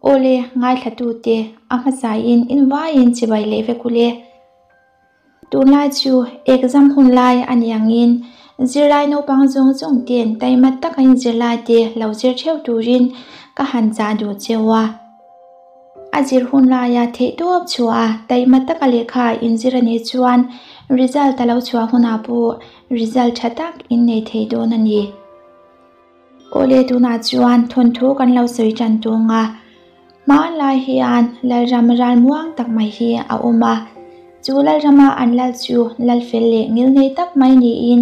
Awle, ngaithlatute, a hmasain invaiin chibai leh vek ule. Tunlai chu exam hun lai a ni angin zirlai naupang zawng zawng ten taima taka in zirlai te lo zir theuh turin ka han chah duh cheu a. A zir hun laia theih tawp chhuah a taima taka lehkha in zir a nih chuan result a lo chhuah hunah pawh result tha tak in nei thei dawn a ni. Awle tunah chuan thawnthu kan lo sawi tan tung a, hmanlai hian Lalram ral muang tak mai hi a awm a, chu Lalrama an lal chu lal fel leh ngil nei tak mai niin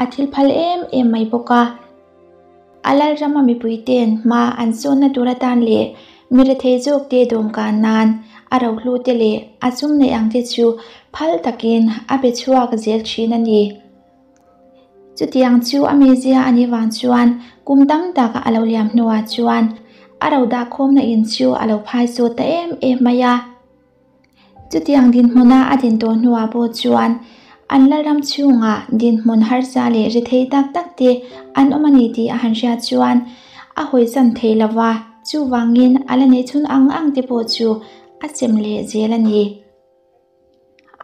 a thil phal em em mai bawk a. A Lalrama mipui ten hma an sawnna tur atan leh mi rethei zawk te dawmkan nan a rohlu te leh a sum neih ang te chu phal takin a pe chhuak zel thin a ni. Chutiang chu a mizia a nih vang chuan kum tam tak a lo liam hnuah chuan a ro dah khawmna in chu a lo phai zawt ta em em mai a. Chutiang dinhmuna a din tawh hnuah pawh chuan an Lalram chhungah dinhmun harsa leh rethei tak tak te an awm a ni tih a han hriat chuan a hawisan thei lo va, chuvangin a la neih chhun ang ang te pawh chu a chem leh zel a ni.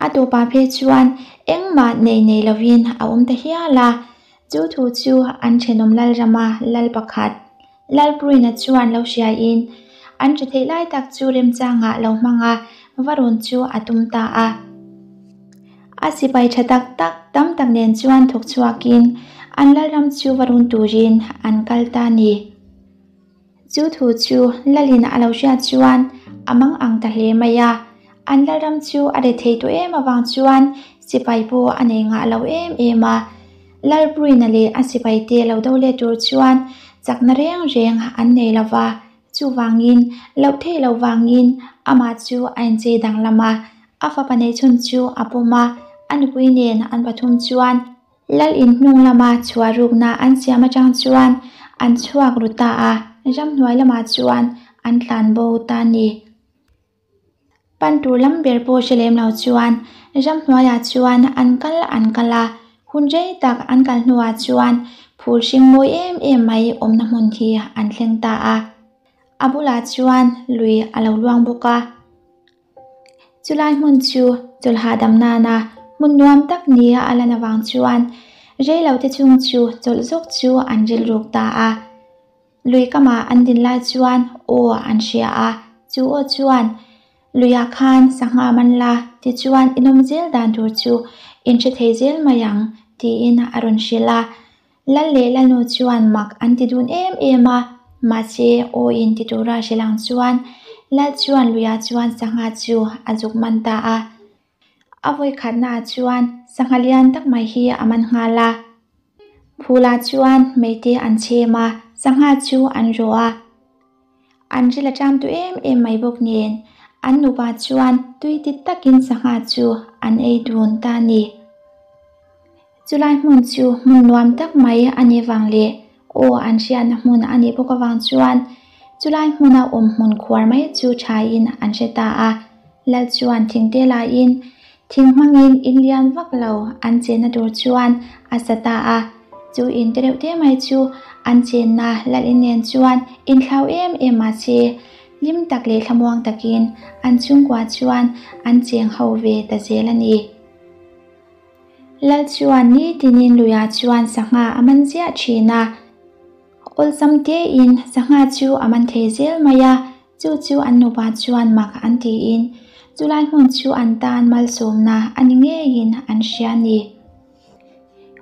A tawpah phei chuan engmah nei nei lovin a awm ta hial a, chu thu chu an thenawm Lalrama lal pakhat Lalpuina chuan lo hriain an hre theih lai tak chu remchangah lo hmang a, va rawn chu a tum ta a. A sipai tha tak tak tam tak nen chuan thawk chhuakin an Lalram chu va rawn turin an kal ta a ni. Chu thu chu Lalin a lo hriat chuan a mang ang ta hle mai a, an Lalram chu a re thei tawh em avang chuan sipai pawh a nei ngah lo em em a. Lalpuina leh a sipaite lo do let tur chuan chakna reng reng an nei lo va, chuvangin loh theih loh vangin amah chu a inchei danglam a, a fapa neihchhun chu a pawm a, a nupui nen an pathum chuan Lal in hnung lama chhuah rukna an siam atang chuan an chhuak ru ta a, ramhnuai lamah chuan an tlan bo ta a ni. Pan tur lam ber pawh hre lem lo chuan ramhnuaiah chuan an kal an kal a, hun rei tak an kal hnuah chuan phul hring mawi em em mai awmna hmun hi an thleng ta a. A bulah chuan lui a lo luang bawk a. Chulai hmun chu chawlh hahdam nana hmun nuam tak nia a lan avang chuan reilote chung chu chawlh zawk chu an rilruk ta a. Lui kamah an din lai chuan aw an hria a, chu aw chuan, Luiah khan sangha man la, tichuan i nawm zel dan tur chu in hre thei zel mai ang, tiin a rawn hrilh a. Lal leh Lalnu chuan mak an ti dun em em a, mahse aw in ti tura hre lang chuan Lal chuan luiah chuan sangha chu a zuk man ta a. A vawi khatnaah chuan sangha lian tak mai hi a man nghal a. Phulah chuan meite an chhem a, sangha chu an rawh a. An ril a ṭam duh em em mai bawk nen, an nupa chuan tui ti takin sangha chu an ei dun ta a ni. Chulai hmun chu hmun nuam tak mai a nih vang leh aw an hriatna hmun a nih bawk avang chuan chulai hmuna awm hmun khuar mai chu thain an hre ta a. Lal chuan thingte laiin thing hmangin in lian vak lo an chenna tur chuan a sa ta a. Chu in te reuh te mai chu an chenna lal in nen chuan inthlau em em mahse hlim tak leh thlamuang takin an chhungkua chuan an cheng ho ve ta zel a ni. Lal chuan nitinin luiah chuan sangha a man ziah thin a, awlsam tein sangha chu a man thei zel mai a, chu chu an nupa chuan mak an tiin chulai hmun chu an tan malsawmna a ni ngeiin an hria a ni.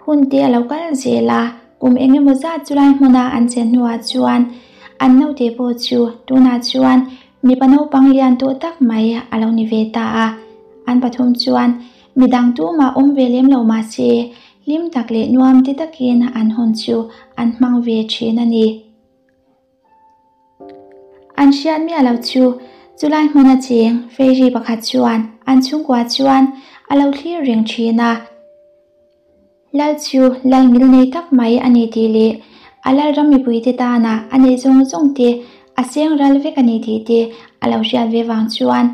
Hun te a lo kal zel a, kum eng emaw zat chulai hmuna an chen hnuah chuan an naute pawh chu tunah chuan mipa naupang lian tawh tak mai a lo ni ve ta a, an pathum chuan Midang tumah awm ve lem lo mahse, hlim tak leh nuam ti takin an hun chu an hmang ve thin a ni. An hriat miah lo chu, chulai hmuna cheng fairy pakhat chuan an chhungkua chuan a lo thlir reng thin a. Lal chu lal ngil nei tak mai a ni tih leh a lalram mipuite tana a neih zawng zawng te a seng ral vek a ni tih te a lo hriat ve vang chuan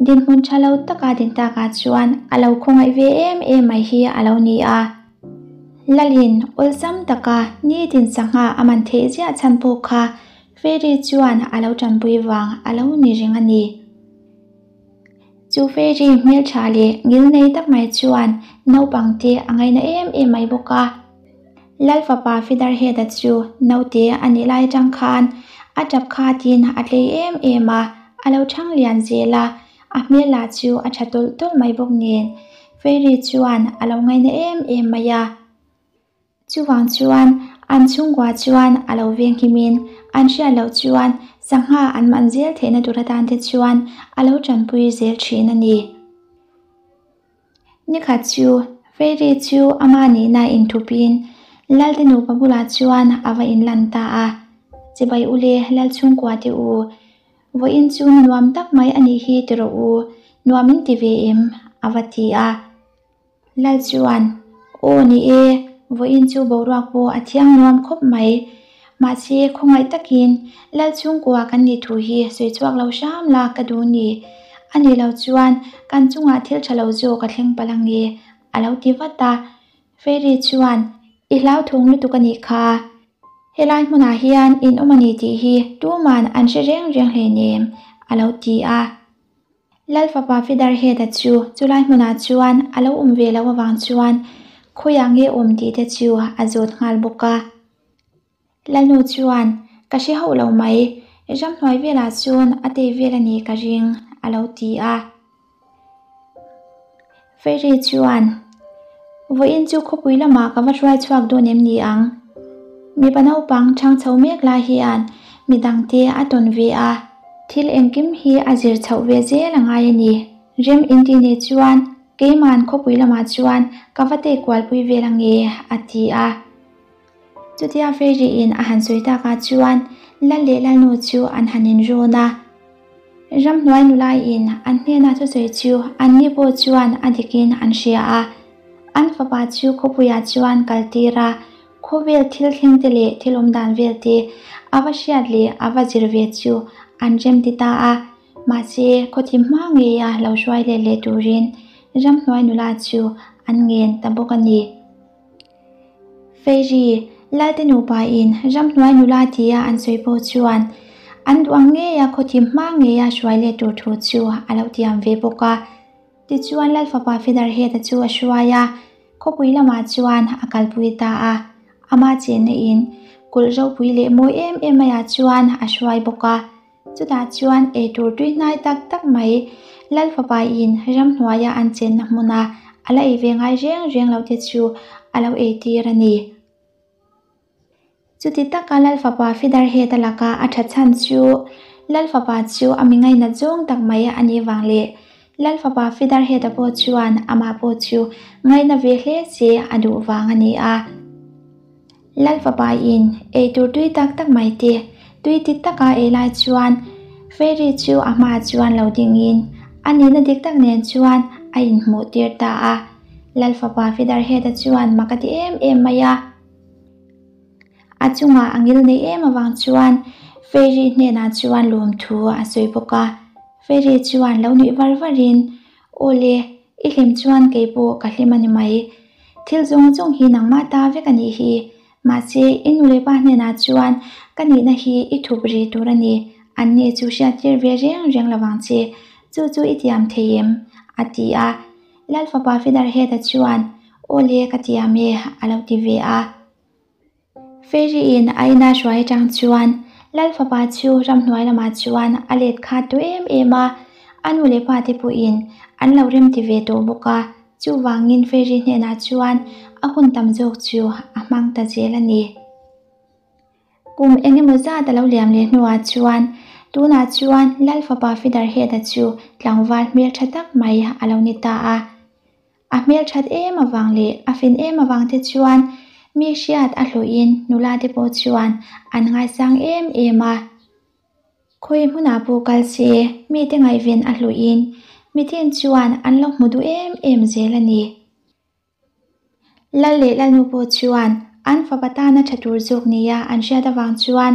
dinhmun tha lo taka din takah chuan a lo khawngaih ve em em mai hi a lo ni a. Lalin awlsam taka nitin sangha a man theih ziah chhan pawh kha. Fairy chuan a lo tanpui vang a lo ni reng a ni. Chu Fairy hmeltha leh ngilnei tak mai chuan naupang te a ngaina em em mai bawk a. Lal fapa Featherhead-a chu naute a nih lai atang khan a tap khatin a tlei em em a, a lo thang lian zel a, a hmel lah chu a tha tawlh tawlh mai bawk nen Fairy chuan a lo ngaina em em mai a. Chuvang chuan an chhungkua chuan a lo veng himin an hriat loh chuan sangha an man zel theihna tur atan te chuan a lo tanpui zel thin a ni. Nikhat chu Fairy chu ama nihna inthupin Lalte nupa bulah chuan a va inlan ta a, Chibai ule Lal chhungkua te u, vawiin chu ni nuam tak mai a nih hi ti rawh u, nuam in ti ve em? a va ti a. Lal chuan, Aw ni e, vawiin chu boruak pawh a thiang nuam khawp mai. Mahse, khawngaih takin Lal chhungkua kan nih thu hi sawi chhuak lo hram la ka duh ni. A nih loh chuan kan chungah thil tha lo zawk a thleng palh ang e, a lo ti vat a. Fairy chuan, I hlauthawng lutuk a nih kha. Helai hmunah hian in awm a ni tih hi tuman an hre reng reng hleinem, a lo ti a. Lal fapa Featherhead-a chu chulai hmunah chuan a lo awm ve loh avang chuan khawiah nge awm tih te chu a zawt nghal bawk a. Lalnu chuan, Ka hre hauh lo mai, ramhnuai velah chuan a tei vel a nih ka ring, a lo ti a. Fairy chuan, Vawiin chu khawpui lamah ka va hruai chhuak dawn em ni ang? Mipa naupang chhang chho mek lai hian midangte a tawn ve a, thil engkim hi a zir chhoh ve zel a ngai a ni. Rem inti nei chuan keiman khawpui lamah chuan ka va tei kualpui vel ange, a ti a. Chutia Fairy in a han sawi takah chuan Lal leh Lalnu chu an han inrawn a. Ramhnuai nulaiin an hnena thusawi chu anni pawh chuan a dikin an hria a. An fapa chu khawpuiah chuan kal tir a, khawvel thil thleng te leh thil awm dan vel te a va hriat leh a va zir ve chu an rem ti ta a. Mahse, khawthim hma ngeia lo hruai let leh turin ramhnuai nula chu an ngen ta bawk a ni. Fairy, Lalte nupain ramhnuai nula tia an sawi pawh chuan an duh ang ngeia khawthim hma ngeia hruai let tur thu chu a lo tiam ve bawk a. Tichuan Lal fapa Featherhead-a chu a hruai a, khawpui lamah chuan a kalpui ta a. Ama chenna in kulh ropui leh mawi em em maiah chuan a hruai bawk a. Chutah chuan eitur tui hnai tak tak mai Lal fapa in ramhnuaia an chenna hmuna a la ei ve ngai reng reng lo te chu a lo ei tir a ni. Chuti taka Lal fapa Featherhead-a laka a tha chhan chu Lal fapa chu a mi ngainat zawng tak mai a nih vang leh Lal fapa Featherhead-a pawh chuan amah pawh chu ngaina ve hle se a duh vang a ni a. Lal fapa in ei tur tui tak tak mai te tui ti taka ei lai chuan Fairy chu a hmaah chuan lo ding in a nihna dik tak nen chuan a inhmuh tir ta a. Lal fapa Featherhead-a chuan mak a ti em em mai a. A chungah a ngil nei em avang chuan Fairy hnenah chuan lawmthu a sawi bawk a. Fairy chuan lo nuih var var in Aw le, i hlim chuan kei pawh ka hlim a ni mai. Thil zawng zawng hi nangmah ta vek a nih hi. Mahse, i nu leh pa hnenah chuan ka nihna hi i thup rih tur a ni. Anni chu hriattir ve reng reng lo vang che. Chu chu i tiam thei em? a ti a. Lal fapa Featherhead-a chuan, Aw le, ka tiam e, a lo ti ve a. Fairy-in a ina hruai atang chuan Lal fapa chu ramhnuai lamah chuan a let khat duh em em a, a nu leh pa te pawhin an lo remti ve tawh bawk a, chuvangin Fairy hnenah chuan a hun tam zawk chu a hmang ta zel a ni. Kum eng emaw zat a lo liam leh hnuah chuan tunah chuan Lal fapa Featherhead-a chu tlangval hmeltha tak mai a lo ni ta a. A hmelthat em avang leh a fin em avang te chuan mi hriat a hlawhin nula te pawh chuan an ngaisang em em a. Khawi hmunah pawh kal se mite ngaihven a hlawhin mithin chuan an lo hmu duh em em zel a ni. Lal leh Lalnu pawh chuan an fapa tana tha tur zawk nia an hriat avang chuan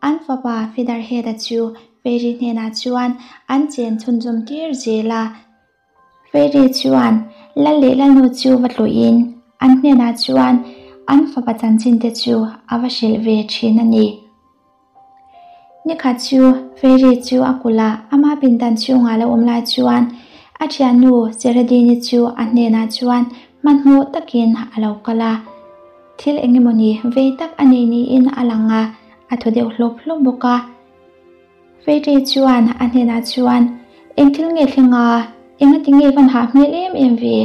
an fapa Featherhead-a chu Fairy hnenah chuan an chen chhunzawm tir zel a. Fairy chuan Lal leh Lalnu chu va tluhin an hnenah chuan an fapa chanchin te chu a va hrilh ve thin a ni. Nikhat chu Fairy chu a kulh a, ama pindan chhungah lo awm lai chuan a thiannu Seradini chu a hnenah chuan hmanhmawh takin a lo kal a. Thil eng emawni vei tak a nei niin a lang a, a thaw deuh hlawp hlawp bawk a. Fairy chuan a hnenah chuan, Eng thil nge thleng a? Engati nge van hah hmel em em ve?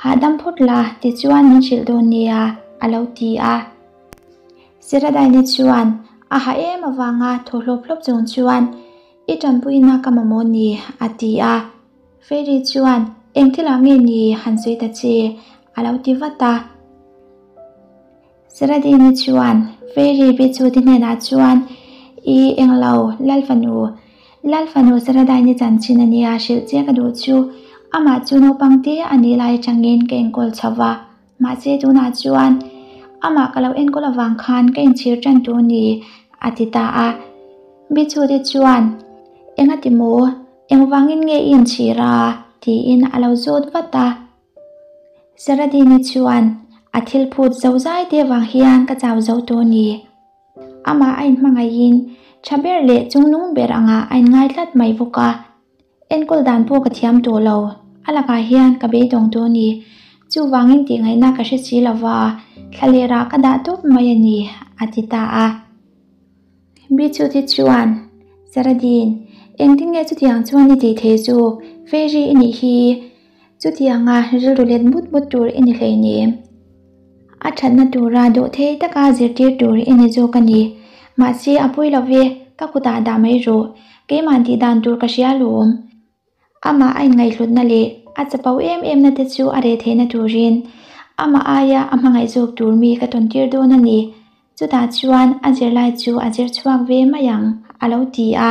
Hahdam phawt la tichuan min hrilh dawn nia, a lo ti a. Seradaini chuan a ha em avanga thaw hlawp hlawp chung chuan, I tanpuina ka mamawh ni, a ti a. Fairy chuan, Eng thilah nge ni han sawi ta che? a lo ti vat a. Seradaini chuan Fairy Bichute hnenah chuan, I englo, Lalfanu, Lalfanu Seradaini chanchin a nia hrilh che ka duh chu, amah chu naupang te a nih lai atangin ka enkawl chho va. Mahse tunah chuan amah ka lo enkawl avang khan ka inchhir tan tur ni, a ti ta a. Bichute chuan, Engati maw? Engvangin nge i inchhir a? tiin a lo zawt vat a. Saradini chuan, A thil phut zozai te vang hian ka chau zo tur ni. Amah a inhmangaihin tha ber leh chungnung ber angah a inngai tlat mai bawk a. Enkawl dan pawh ka thiam tawh lo, a lakah hian ka beidawng tawh a ni. Chuvangin tihngaihna ka hre si lova, thlalerah ka dah tawp mai a ni, a ti ta a. Bichuti chuan, Saradin, engtin nge chutiang chuan i tih thei chu? Fairy i nih hi. Chutianga rilru let but but tur i ni hleinem. A thatna tura dawh thei taka zirtir tur i ni zawk a ni. Mahse a pawi lo ve, ka kutah dah mai rawh. Keimah tih dan tur ka hria lawm. Amah a inngaihhlutna leh a chapo em emna te chu a reh theihna turin amah aia a hmangaih zawk tur mi ka tawntir dawn a ni. Chutah chuan a zirlai chu a zir chhuak ve mai ang, a lo ti a.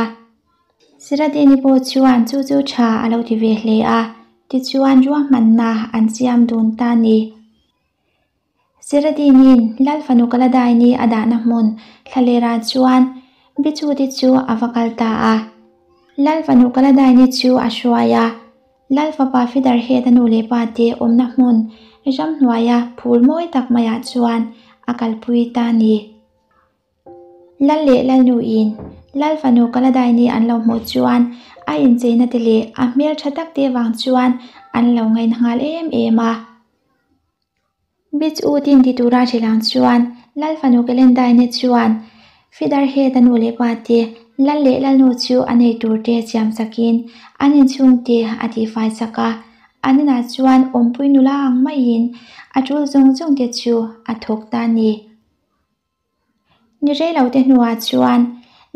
Siradini pawh chuan chu chu tha a lo ti ve hle a, tichuan ruahmanna an siam dun ta ni. Siradini'n Lal fanu Kaladaini a dahna hmun thlalerah chuan Bichuti chu a va kal ta a. Lal fanu Kaladaini chu a hruai a, Lal fapa Fidarhead-a nu leh pa te awmna hmun ramhnuaia phul mawi tak maiah chuan a kalpui ta ni. Lal leh Lalnuin Lal fanu Kaladaini an lo hmuh chuan a incheina te leh a hmel tha tak te vang chuan an lo ngaina nghal em em a. Beach u tin ti tura hrilh ang chuan Lal fanu Kalendaini chuan Fidarhead-a nu leh pa te Lal leh Lalnu chu a nei tur te siam sakin an inchhung te a tihfai sak a. An inah chuan awmpui nula ang maiin a tul zawng zawng te chu a thawk ta a ni. Ni rei lo te hnuah chuan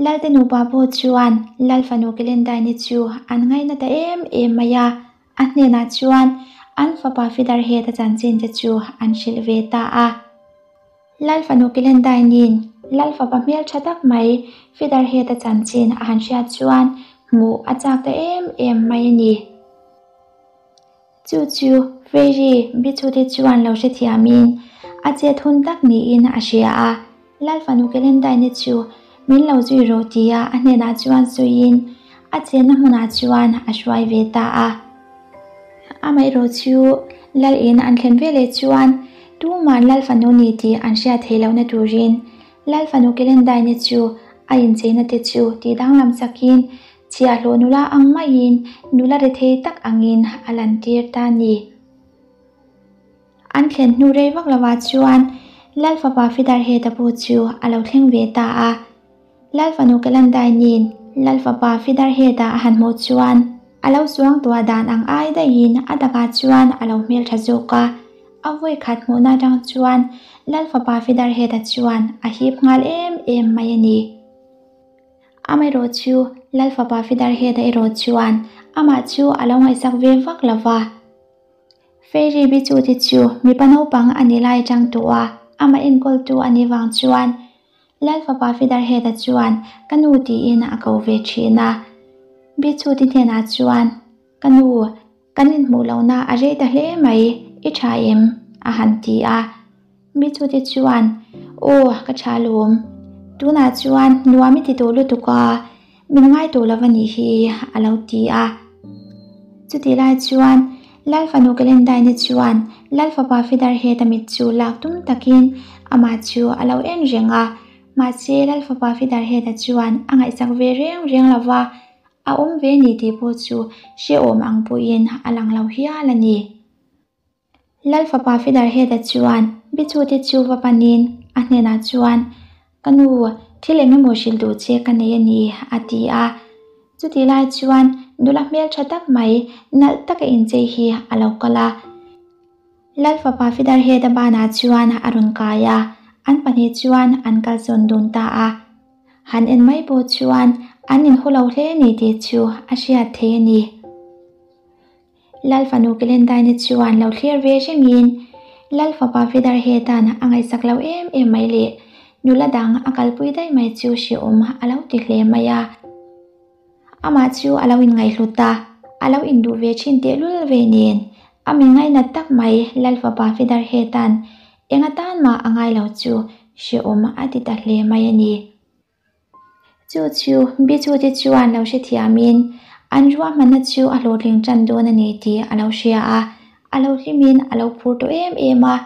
Lalte nupa pawh chuan Lal fanu Kelendaini chu an ngaina ta em em mai a, a hnenah chuan an fapa Fidarhead-a chanchin te chu an hrilh ve ta a. Lal fanu Kelendaini'n Lal fapa hmeltha tak mai Fidarhead-a chanchin a han hriat chuan hmuh a chak ta em em mai a ni. Chu chu Fairy Bichute chuan lo hrethiamin a chet hun tak niin a hria a, Lal fanu Calendine chu min lo zui rawh tia a hnenah chuan sawiin a chenna hmunah chuan a hruai ve ta a. Amaherawh chu Lal in an thlen veleh chuan tuman Lal fanu ni tih an hriat theih lohna turin Lal fanu Calendine chu a incheina te chu tih danglam sakin Chhiahhlawh nula ang maiin nula rethei tak angin a lantir ta a ni. An thlen hnu rei vak lovah chuan Lal fapa Fidarheta pawh chu a lo thleng ve ta a. Lal fanu Kalandaini'n Lal fapa Fidarheta a han hmuh chuan a lo suangtuah dan ang ai daihin a takah chuan a lo hmeltha zawk a. A vawi khat hmuhna atang chuan Lal fapa Fidarheta chuan a hip nghal em em mai a ni. Amaherawh chu Lal fapa Fidarhead-a erawh chuan amah chu a lo ngaihsak ve vak lo va. Fairy Bichute chu mipa naupang a ni lai atang tawh a, amah enkawltu a nih vang chuan Lal fapa Fidarhead-a chuan ka nu tiin a ko ve thin a. Bichute hnenah chuan, Ka nu, Kan inhmuh lohna a rei ta hle mai, i tha em? a han ti a. Michute chuan, Aw, ka tha lawm. Tunah chuan nuam i ti tawh lutuk a, min ngai tawh lo a nih hi, a lo ti a. Chutih lai chuan Lal fanu Kalendaini chuan Lal fapa Fidarhead-a mit chu lak tum takin amah chu a lo en reng a. Mahse, Lalfapa Fidarhead-a chuan a ngaihsak ve reng reng lo va, a awm ve ni tih pawh chu hrehawm ang pawhin a lang lo hial a ni. Lalfapa Fidarhead-a chuan Bichute chu va panin a hnenah chuan, Ka nu, thil eng emaw hrilh duh che ka nei a ni, a ti a. Chutih lai chuan nula hmeltha tak mai nalh taka inchei hi a lo kal a. Lalfapa Fidarhead-a banah chuan a rawn kai a, an pahnih chuan an kalsawn dun ta a. Han en mai pawh chuan an inhaw lo hle ni tih chu a hriat thei a ni. Lalfanu Kelentaine chuan lo thlir ve rengin Lalfapa Fidarhead-a'n a ngaihsak lo em em mai leh nula dang a kalpui daih mai chu hrehawm a lo ti hle mai a. Amah chu a lo inngaihhlut a, a lo induh ve thin tehlul ve nen, a mi ngainat tak mai Lalfapa Fidarhead-a'n eng atan mah a ngai lo chu hrehawm a ti ta hle mai a ni. Chu chu Bichute chuan lo hrethiamin an ruahmanna chu a hlawhtling tan dawn a ni tih a lo hria a, a lo hlimin a lo phur tawh em em a.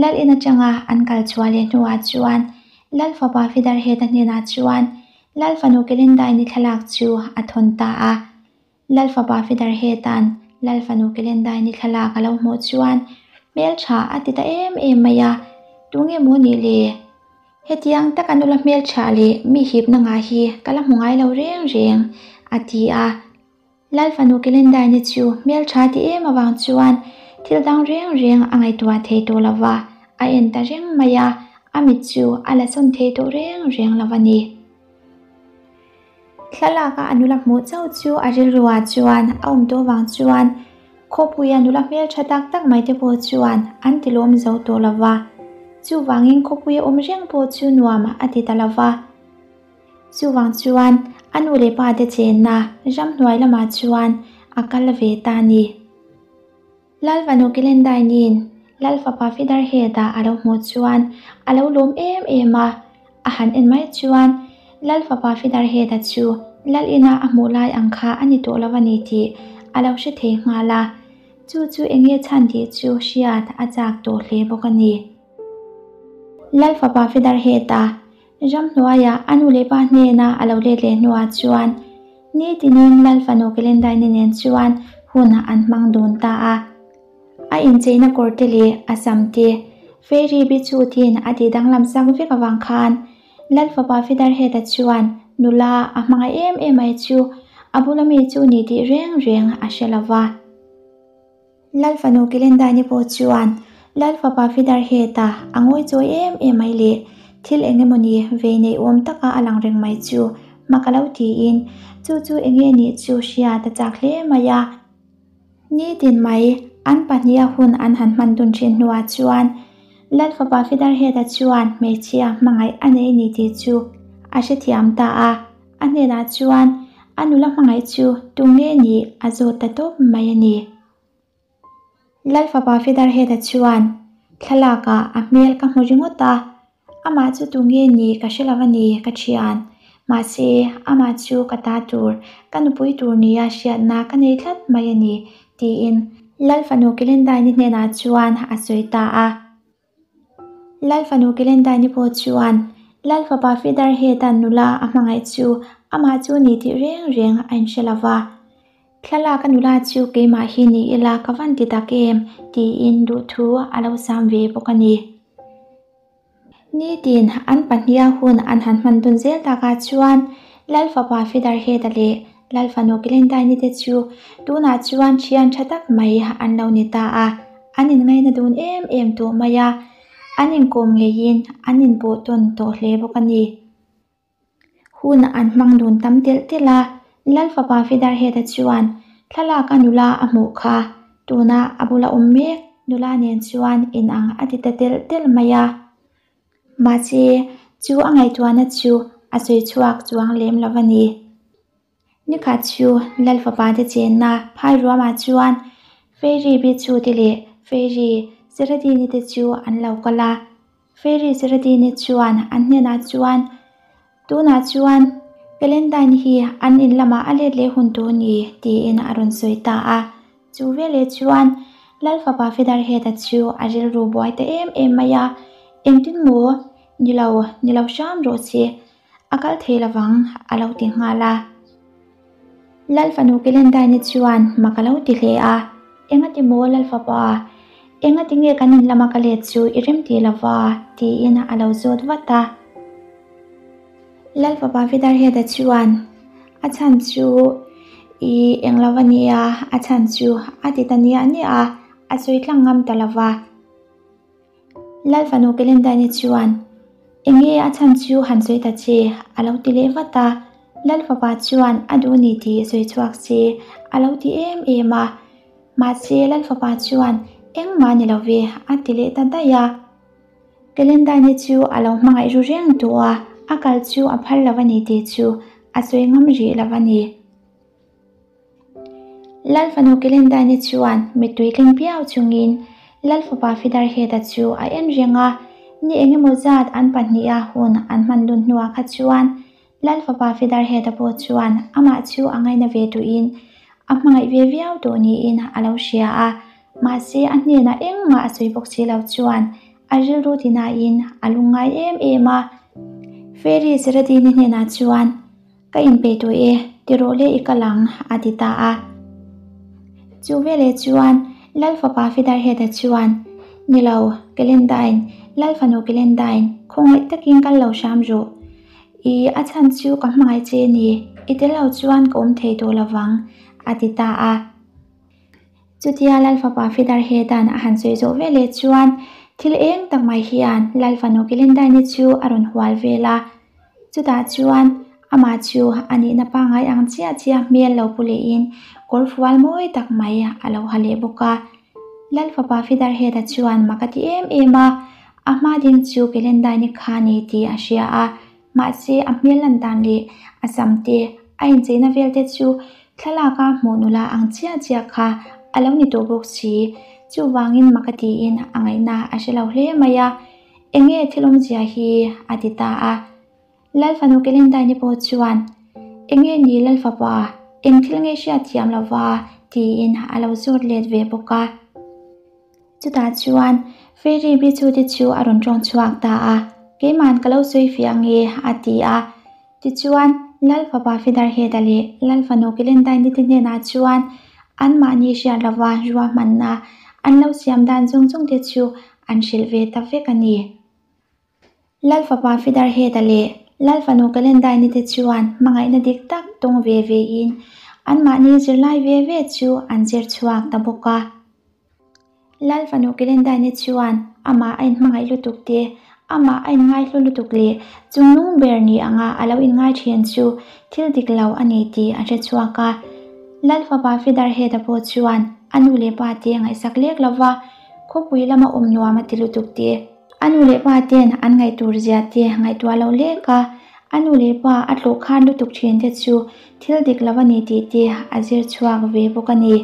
Lal in atanga an kal chhuah leh hnuah chuan Lal fapa Fidarheta hnenah chuan Lal fanu Kelendaini thlalak chu a thawn ta a. Lal fapa Fidarheta'n Lal fanu Kelendaini thlalak a lo hmuh chuan hmeltha a ti ta em em mai a, Tunge maw nih le? Hetiang taka nula hmeltha leh mi hipna ngah hi ka la hmu ngai lo reng reng, a ti a. Lal fanu Kelendaini chu hmeltha ti em avang chuan thil dang reng reng a ngaihtuah thei tawh lo va, a en ta reng mai a, a mit chu a la sawn thei tawh reng reng lo a ni. Thlalaka a nula hmuh chauh chu a rilruah chuan a awm tawh vang chuan khawpuia nula hmeltha tak tak mai te pawh chuan an ti lawm zo tawh lo va. Chuvangin khawpuia awm reng pawh chu nuam a ti ta lo va. Chuvang chuan a nu leh pa te chenna ramhnuai lamah chuan a kal ve ta a ni. Lalvanu Kilendaini'n Lal fapa Fidarhead-a a lo hmuh chuan a lo lawm em em a, a han en mai chuan Lal fapa Fidarhead-a chu Lal ina a hmuh lai ang kha a ni tawh lo a ni tih a lo hre thei nghal a, chu chu eng nge chhan tih chu hriat a chak tawh hle bawk a ni. Lal fapa Fidarhead-a Ramhnuaia a nu leh pa hnena a lo let leh hnuah chuan nitinin Lal fanu Kelendaini nen chuan hun an hmang dun ta a. A incheina kawr te leh a sam te Fairy Bichutin a tih danglam sak vek avang khan Lal fapa Fidarhead-a chuan nula a hmangaih em em mai chu a bula mi chu ni tih reng reng a hre lo va. Lal fanu Kilendaini pawh chuan Lal fapa Fidarheta a ngawi chawi em em mai leh thil eng emawni vei nei awm taka a lang reng mai chu hma ka lo tiin chu chu eng nge nih chu hriat a chak hle mai a. Nitin mai an pahniha hun an han hman dun thin hnuah chuan Lal fapa Fidarheta chuan hmeichhia hmangaih a nei ni tih chu a hrethiam ta a. A hnenah chuan a nula hmangaih chu tu nge nih a zawt ta tawp mai a ni. Lal fapa Fidarhead-a chuan thlalakah a hmel ka hmu ringawt a, amah chu tu nge nih ka hre lo a ni ka thian. Mahse, amah chu ka ta tur, ka nupui tur nia hriatna ka nei tlat mai a ni, tiin Lal fanu Kilendaini hnenah chuan a sawi ta a. Lal fanu Kilendaini pawh chuan Lal fapa Fidarhead-a nula a hmangaih chu amah chu ni tih reng reng a inhre lo va. Thlalak a nula chu keimah hi ni ila ka van ti tak em? tiin duhthu a lo sam ve bawk a ni. Nitin an pahniha hun an han hman dun zel takah chuan Lal fapa Fidarhead-a leh Lal fanu Kilendaini te chu tunah chuan thian tha tak mai an lo ni ta a. An inngaina dun em em tawh mai a, an inkawm ngeiin an inpawh tawn tawh hle bawk a ni. Hun an hmang dun tam telh telh a, Lal fapa Fidarhead-a chuan thlalak a nula a hmuh kha tuna a bula awm mek nula nen chuan inang a ti ta telh telh mai a. Mahse, chu a ngaihtuahna chu a sawi chhuak chuang lem lo a ni. Nikhat chu Lal fapa te chenna phai ruamah chuan Fairy Bichu te leh Fairy Seradini te chu an lo kal a. Fairy Seradini chuan an hnenah chuan, Tunah chuan Valentine hi an in lamah a let leh hun tur ni, tiin a rawn sawi ta a. Chu veleh chuan Lal fapa Featherhead-a chu a rilru buai ta em em mai a, Engtin maw? Ni lo, ni lo hram rawh se, a kal thei lovang a lo ti nghal a. Lal fanu Kelendaini chuan mak a lo ti hle a, Engati maw Lal fapa, engati nge kan in lama ka let chu i rem ti lova? tiin a lo zawt vat a. Lal fapa Vidarheda chuan a chhan chu i eng lo a nia, a chhan chu a ti ta niah niah a, a sawi tlang ngam ta lova. Lal fanu Kelendaini chuan, Enge a chhan chu han sawi ta che? a lo ti leh vat a. Lal fapa chuan a duh ni tih sawi chhuak se a lo ti em em a. Mahse Lal fapa chuan, Engmah ni lo ve, a ti leh ta daih a. Kelendaini chu a lo hmangaih ru reng tawh a, a kal chu a phal lo a ni tih chu a sawi ngam rih lo a ni. Lal fanu Kelendaini chuan mittui tling piau chungin Lal fapa Fidarheta chu a en reng a, ni engemaw zat an pahniha hun an hman dun hnuah kha chuan Lal fapa Fidarheta pawh chuan amah chu a ngaina ve duhin a hmangaih ve viau tawh niin a lo hria a, mahse a hnenah engmah a sawi bawk si lo chuan a rilru tinain a lungngai em em a. Fairy Seradini hnenah chuan. Ka inpeih tawh e, ti rawh le i kal ang, a ti ta a. Chu veleh chuan Lal fapa Fidarheta chuan, Ni lo, Kelendine, Lal fanu Kelendine, khawngaih takin kal lo hram rawh. I a chhan chu ka hmangaih che ni, i tel lo chuan ka awm thei tawh lovang, a ti ta a. Chutia Lal fapa Fidarheda'n a han sawi zawh veleh chuan thil eng tak mai hian Lal fanu Kelendine chu a rawn hual vel a. Chutah chuan amah chu a nihna pangngai ang chiah chiah hmel lo pu lehin kawr fual mawi tak mai a lo ha leh bawk a. Lal fapa Fidarheda chuan mak a ti em em a, a hma ding chu Kelendaini kha ni tih a hria a, mahse a hmel lan dan leh a sam te, a incheina vel te chu thlalaka hmuh nula ang chiah chiah kha a lo ni tawh bawk si. Chuvangin mak a tiin a ngaihna a hre lo hle mai a. Enge thil awmzia hi? a ti ta a. Lal fanu Kelendaini pawh chuan, Enge ni Lal fapa, eng thil nge hriat thiam lova? tiin a lo zawt let ve bawk a. Chutah chuan Fairy Bichute chu a rawn tawng chhuak ta a, Keiman ka lo sawi fiah ange, a ti a. Tichuan, Lal fapa Fidarheda leh Lal fanu Kelendaini te hnenah chuan anmahni hriat lova ruahmanna an lo siam dan zawng zawng te chu an hrilh ve ta vek a ni. Lal fapa Fidarheda leh Lal fanu Kelendaini te chuan hmangaihna dik tak tawng ve vein anmahni zirlai ve ve chu an zir chhuak ta bawk a. Lal fanu Kelendaini chuan amah a inhmangaih lutuk te, amah a inngaihlu lutuk leh chungnung ber ni anga a lo inngai thin chu thil dik lo a ni tih a hre chhuak a. Lal fapa Fidarheta pawh chuan a nu leh pa te ngaihsak lek lova khawpui lama awm nuam a ti lutuk te, a nu leh pa ten an ngaihtur zia te ngaihtuah lo lek a, a nu leh pa a tlawh khan lutuk thin te chu thil dik lo a ni tih te a zir chhuak ve bawk a ni.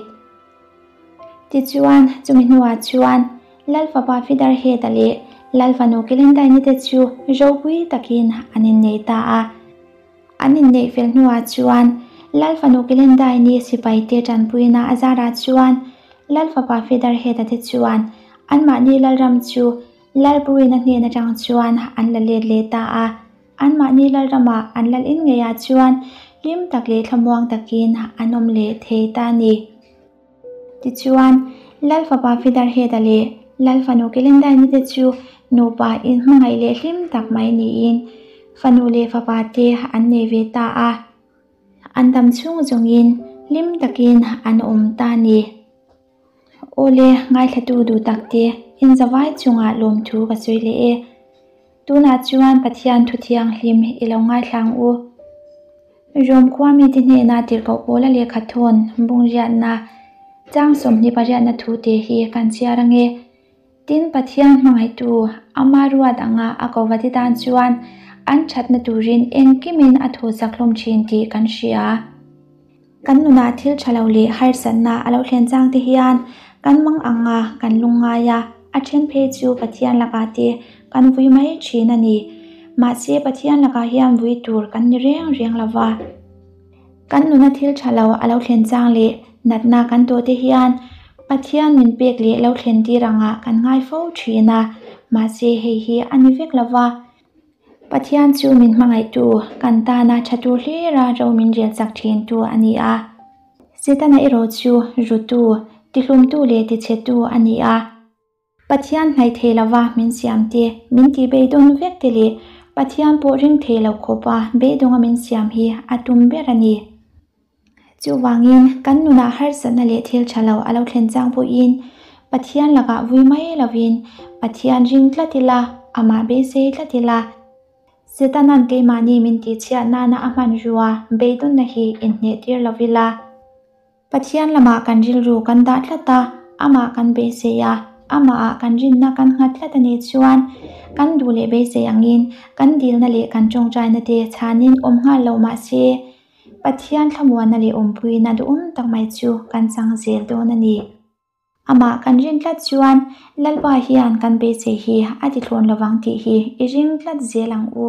Tichuan, chumi hnuah chuan Lal fapa Fidarheta leh Lal fanu Kelendaini te chu ropui takin an innei ta a. An inneih fel hnuah chuan Lal fanu Kelendaini sipaite tanpuina a zarah chuan Lal fapa Fidarheta te chuan anmahni lalram chu Lalpuina hnen atang chuan an la let leh ta a. Anmahni lalramah an lal in ngeiah chuan hlim tak leh thlamuang takin an awm leh thei ta a ni. Tichuan, Lal fapa Fidarheda leh Lal fanu Kelendaini te chu nupa inhmangaih leh hlim tak mai niin fanu leh fapa te an nei ve ta a. An dam chhung zawngin hlim takin an awm ta a ni. Awle, ngaithlatu duh tak te, inzavai chungah lawmthu ka sawi leh e. Tunah chuan Pathian thu thianghlim i lo ngaithla ang u. Rom khua mite hnena tirhkoh pawla lehkha thawn bungriatna chang 20 pariatna thu te hi kan chhiar ange. Tin, Pathian hmangaihtu ama ruat anga a kova ti tan chuan an thatna turin engkimin a thawhsak hlawm thin tih kan hria. Kan nunah thil tha lo leh harsatna a lo thlen chang te hian kan mang ang a, kan lungngai a, a then phei chu Pathian lakah te kan vui mai thin a ni. Mahse Pathian lakah hian vui tur kan ni reng reng lo va. Kan nuna thil tha lo a lo thlen chang leh natna kan tawh te hian Pathian min pek leh lo thlen tir angah kan ngai fo thin a, mahse hei hi a ni vek lo va. Pathian chu min hmangaihtu, kan tana tha tur hlira ro min rel chak thintu a ni a. Setana erawh chu rutu, tihlumtu leh tichhetu a ni a. Pathian hnaih thei lova min siam te, min tih beidawn vek te leh Pathian pawh ring thei lo khawpa beidawnga min siam hi a tum ber a ni. Chuvangin, kan nunah harsatna leh thil tha lo a lo thlen chang pawhin Pathian lakah vui mai lovin Pathian ring tlat ila, amah beisei tlat ila, Setanan keimahni min tihchhiat nana a hmanrua beidawnna hi inhnehtir lovila. Pathian lamah kan rilru kan dah tlat a, amah kan beisei a, amahah kan rinna kan nghat tlat a nih chuan kan duh leh beisei angin kan dilna leh kan tawngtaina te chhanin awm nghal lo mah se, Pathian thlamuanna leh awmpuina duhawm tak mai chu kan chang zel dawn a ni. Amah kan rin tlat chuan Lalpa hian kan beisei hi a ti thlawn lovang tih hi i ring tlat zel ang u.